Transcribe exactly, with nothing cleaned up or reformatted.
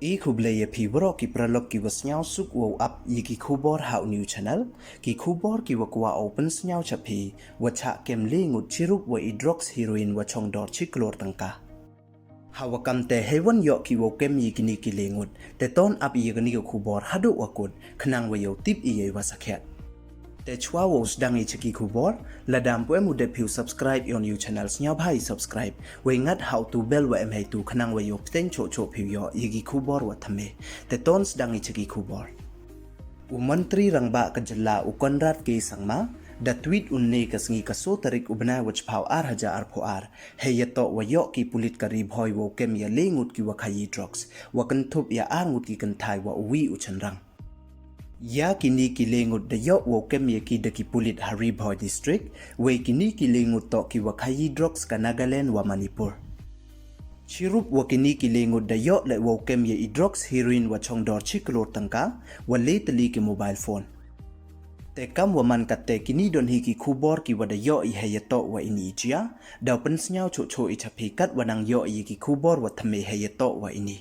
I khublei ya phi waroh ki paralok ki wa sniawsuk wow ap ya ki khubor ha u new channel, ki khubor ki wa kwah u pynsniaw cha phi, wa chah kem le ngut chirup wa i drugs heroin wa chong dor chi klur tyngka. Ha wa kam te hei wan yoh ki wow kem ya kini ki le ngut, te ton ap ya kani ka khubor haduh wa kut, khnang wa yow tip ya i wa sakhiat. Te chwa wow sdang i cha ki khubor, lada ym pu em u dep phi u subscribe ya u new channel, sniawbha i subscribe, wei ngat ha u tu bell wa em hei tu khnang wa yow pteng choh choh phi u yoh ya ki khubor wa thymme. Te ton sdang i cha ki khubor. U Mantri Rangbah ka jylla u Conrad K Sangma, da tweet u ne ka sngi ka so tarik u bnai wa chiphaw ar hajar arphaw ar, hei yatoh wa yoh ki pulit ka Ri Bhoi wow kem ya le ngut ki wa khayi drugs, wa kynthup ya ar ngut ki kynthai wa u wi u chynrang. Ya kini ki le ngut da yoh wow kem ya ki da ki pulit ha Ri Bhoi District, wei kini ki le ngut toh ki wa khayi drugs ka Nagaland wa Manipur. Chirup wa kini ki le ngut da yoh le wow kem ya i drugs heroin wa chong dor chi klur tyngka, wa le tylli ki mobile phone. Te kam wa man katte, kini don hi ki khubor ki wa da yoh i hei yatoh wa ini i jia, daw pynsniaw choh choh i cha phi kat wa nang yoh i ya ki khubor wa thymme hei yatoh wa ini.